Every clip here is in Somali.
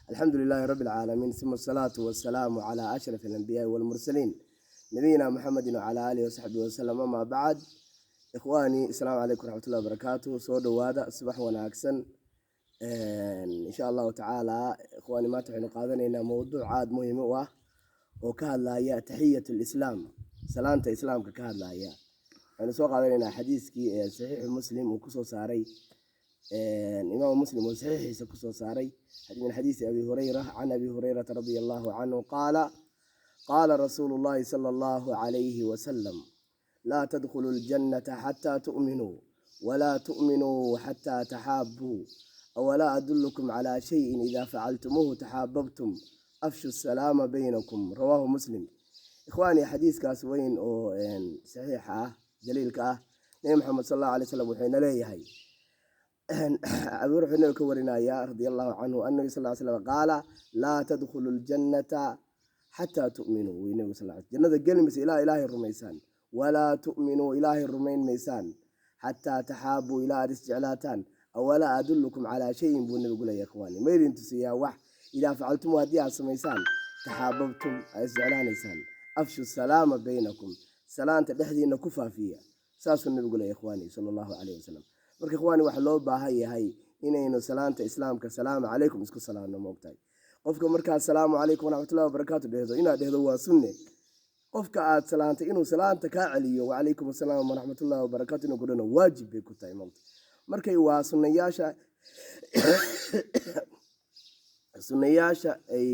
Alxamdu lilaahi rabbi alcaalamiin, uma asalaatu wasalaamu calaa ashraf alambiyaai walmursaliin, nabiyina Muxamedin wacalaa aalihi wasaxbihi wasalam. Amaa bacd, ikhwaani, asalaamu calaykum waraxmatullahi wabarakaatu. Soo dhowaada, subax wanaagsan insha Allahu tacaala. Ikhwaani, maanta waxaynu qaadanaynaa mowduuc aada muhiim u ah oo ka hadlaya taxiyat lislaam, salaanta islaamka ka hadlaya. Waxaynu soo qaadanaynaa xadiiskii ee Saxiixu Muslim uu kusoo saaray, Imaamu Muslim uu saxiixiisa kusoo saaray, min xadiisi Abi Hurayra, can Abi Hurayrata radia Allahu canhu qaala: qaala rasuulu llahi sala Allahu calayhi wasalam: laa tadkhulu ljannata xataa tu'minuu, walaa tu'minuu xataa taxaabbuu. Awalaa adullukum calaa shayin idaa facaltumuuhu taxaababtum? Afshu salaama baynakum. Rawaahu Muslim. Ikhwaani, xadiiskaas weyn oo saxiixa ah, jaliilka ah, Nebi Maxamed sal Allahu alay slam wuxuu ina leeyahay, Abi wuxuu nabiga ka warinayaa radia Allahu canhu annabi sal slam qaala: laa tadkhulu ljannata xataa tu'minuu. Wy nabigu sal jannada geli maysa ilaa Ilaahay rumaysaan. Walaa tu'minuu, Ilaahay rumayn maysaan, xataa taxaabuu, ilaa aad isjeclaataan. Awalaa adullukum calaa shayin, buu nabigu leeyahay. Ikhwaani, ma idin tusiyaa wax idaa facaltum, haddii aad samaysaan, taxaababtum, aad isjeclaanaysaan? Afshu salaama baynakum, salaanta dhexdiina ku faafiya. Saasuu nabigu leeyahay, ikhwaani, sala Allahu calayhi wasalam. Marka ikhwaani, waxa loo baahan yahay inaynu salaanta islaamka, salaamu calaykum, isku salaamno. Moogtahay, qofka markaa "Salaamu calaykum waraxmatullahi wabarakaatu" dhehdo, inaad dhehdo waa sunne. Qofka aad salaantay inuu salaanta kaa celiyo, "Wacalaykum asalaam waraxmatullahi wabarakaatu," inuu ku dhano waajib bay ku tahay. Moogta, markay waa sunnayaasha ay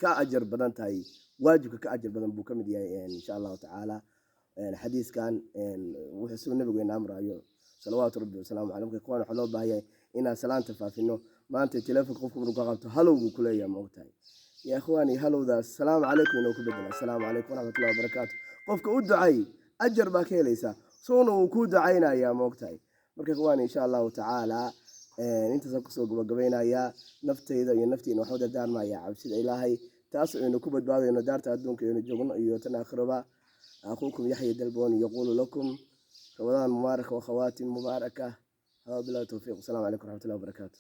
ka ajar badan tahay, waajibka ka ajar badan buu ka mid yahay, insha Allahu tacaala. Xadiiskan wuxuu suu nabigu ina amrayo, salawaatu rabbi wasalaamu caleyh. Marka ikhwaan, waxaa loo baahan yahay inaan salaanta faafino. Maanta telefonka qofku markuu ka qabto, "Hello," buu kuleeyahay. Ma ogtahay, ya ikhwaani, hello-daas "Asalaamu calaykum" inuu ku bedela, "Asalaamu calaykum waraxmatullahi wabarakaatu." Qofka u ducay, ajar baa ka helaysaa, suuna uu kuu ducaynayaa. Ma ogtahay? Marka ikhwaani, insha Allahu tacaala, intaasaan kusoo gabagabaynayaa. Naftayda iyo naftiina waxu dardaarmaya cabsida Ilaahay, taas aynu ku badbaadayno daarta adduunka aynu joogno iyo tan aakhiraba. Akhuukum Yaxya Dalboon yaquulu lakum: ramadaan mubaarak wa khawaatim mubaaraka. Hada billahi towfiiq. Wasalaamu calaykum waraxmatullahi wabarakaatu.